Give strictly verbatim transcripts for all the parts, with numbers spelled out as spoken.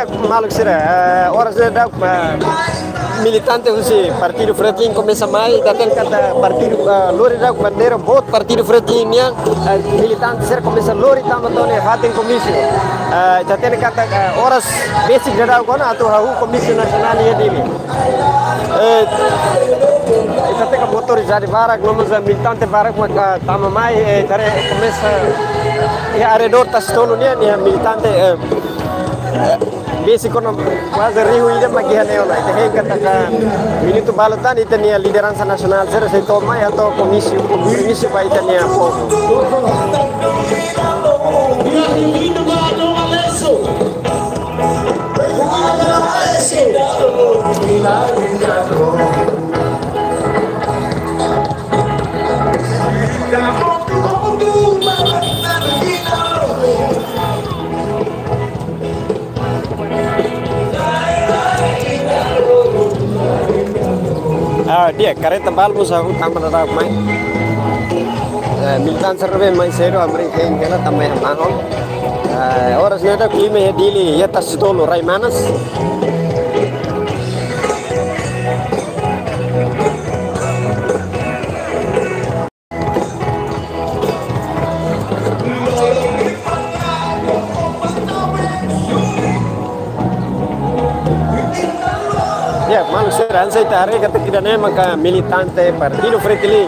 Maluk sira, eh, oras ne'e daudaun, eh, militante husi Partidu Fretilin komesa mai, ita hatene katak partidu, eh, lori daudaun bandeira boot Partidu Fretilin nian, eh, militante sira komesa lori tama to'o iha fatin komísiu. Eh, ita hatene katak, eh, oras besik daudaun ona atu hahú Komísiu Nasionál iha Dili. Eh, ita hatene katak motorizadu barak, no mós militante barak mak tama mai, eh, ita haree komesa iha arredór Tasitolu nian, iha militante, eh, besik ona kuaze rihun ida mak iha ne'e ona. Ita hein katak minutu balu tan ita-nia lideransa nasionál sira sei to'o mai hato'o komísiu, kompromísu ba ita-nia povu. Ah, di'ak, karreta balu mós hahú tama daudaun mai. Eh, militante sira ne'ebé mai sedu, hamriik hein hela tanba iha mahon. Eh, oras ne'e daudaun klima iha Dili, iha Tasitolu, rai manas. Ya, maluk sira, hanesan ita haree katak ida-ne'e maka militante Partidu Fretilin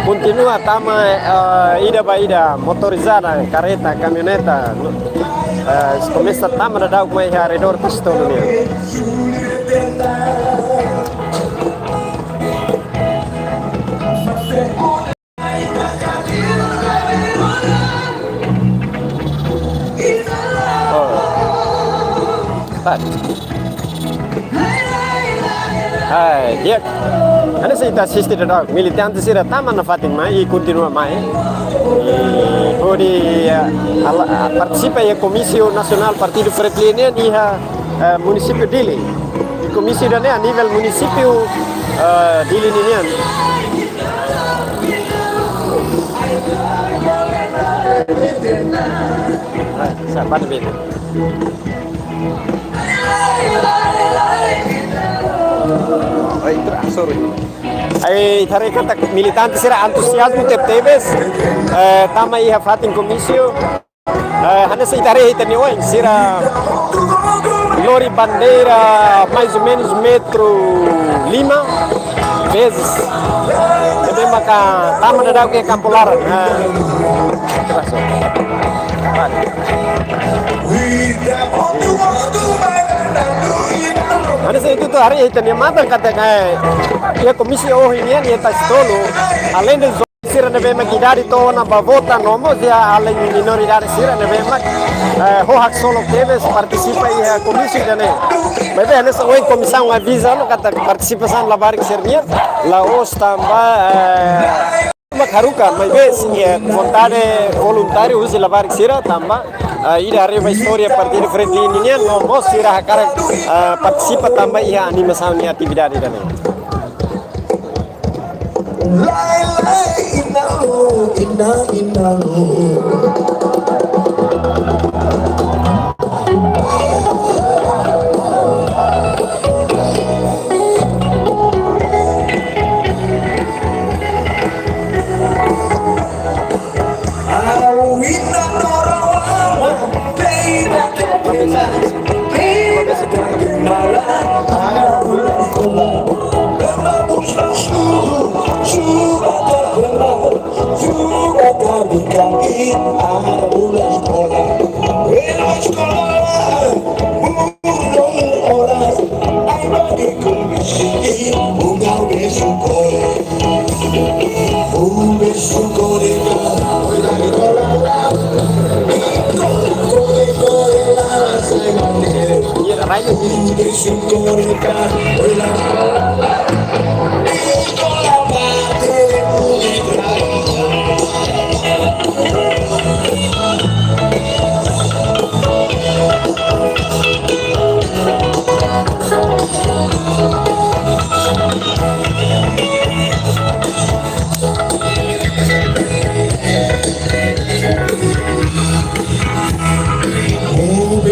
kontinua tama, eh, ida ba ida, motorizada, karreta, kamioneta, eh, komesa tama daudaun mai iha arredór Tasitolu nian. Oh. Tan. Ai, di'ak. Hanesan ita asiste daudaun, militante sira tama nafatin mai i kontinua mai. I hodi, eh, ala-, partisipa iha Komísiu Nasionál Partidu Fretilin nian iha, eh, munisípiu Dili. I komísiu ida-ne'e a nivel munisípiu, eh, Dili ninian. Ah, sabar bene. Ai, tra-, sorry. Ai, ita haree katak militante sira antuziazmu tebetebes, eh, tama iha fatin komísiu. Eh, hanesan ita haree iha ita-nia oin, sira lori bandeira mais ou menus metru lima vezes. Ne'ebé maka tama daudaun iha kampu laran. Eh, terasa. Hanesan ita haree iha ita-nia matan katak, eh, iha komísiu ohin nian iha Tasitolu, além de sira ne'ebé mak idade to'o ona ba vota no mós iha alin minoridade sira ne'ebé mak, eh, ho haksolok tebes partisipa iha komísiu ida-ne'e. Maibé hanesan ohin komisaun aviza ona katak partisipasaun labarik sira-nian, la'ós tanba, eh, mak haruka, maibé, eh, vontade voluntáriu husi labarik sira tanba, eh, ida haree ba istória Partidu Fretilin nian, no mós sira hakarak, eh, partisipa tanba iha animasaun nia atividade ida-ne'e. Lai, lai, ina, ina, ina.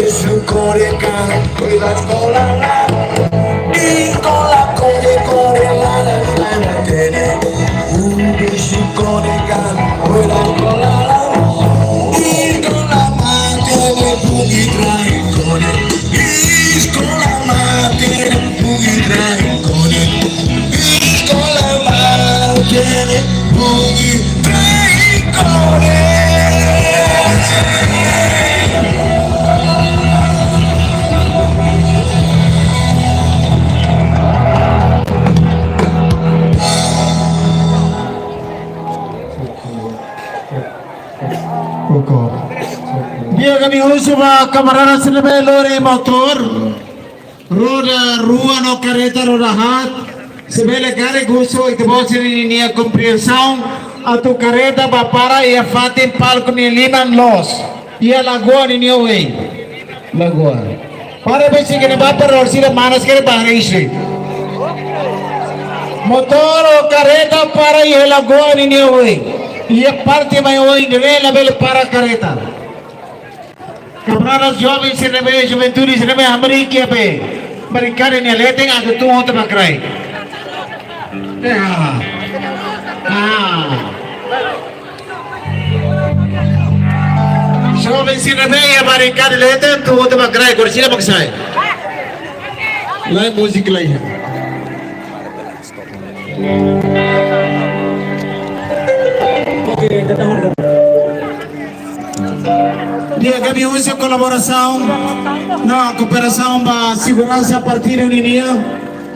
Eskola, eskola, kore, kore, la, la, la, la, tene. Eskola, eskola, la, la, la. Eskola, ma, tene, bugi, trai, kore. Eskola, ma, tene, bugi, trai, kore. Eskola, ma, tene, bugi, trai, kore. Di'ak, ami husu ba kamarada sira ne'ebé lori motór, roda rua no kareta roda haat, se bele karik husu ita-boot sira-nia kompreensaun, atu kareta bá para iha fatin palku nia liman loos, iha lagoa ninia oin. Lagoa. Para besik ne'ebá para orsida manas kere bahara isu. Motór ou kareta para iha lagoa ninia oin. Iha parte mai oin ne'e labele para kareta. Kamarada joven sira ne'ebé, juventude sira ne'ebé, hamriik iha be. Barinkada nia leten atu tun hotu ba kraik. Ya. Ah. Joven sira ne'ebé iha barinkada leten, tun hotu ba kraik, orsida mak sai. Lae múzika lai. Di'ak, ami husu kolaborasaun no kooperasaun ba seguransa partidu ninian.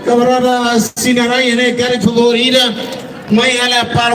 Kamarada Sinarai ne'e, karik favór ida mai hela para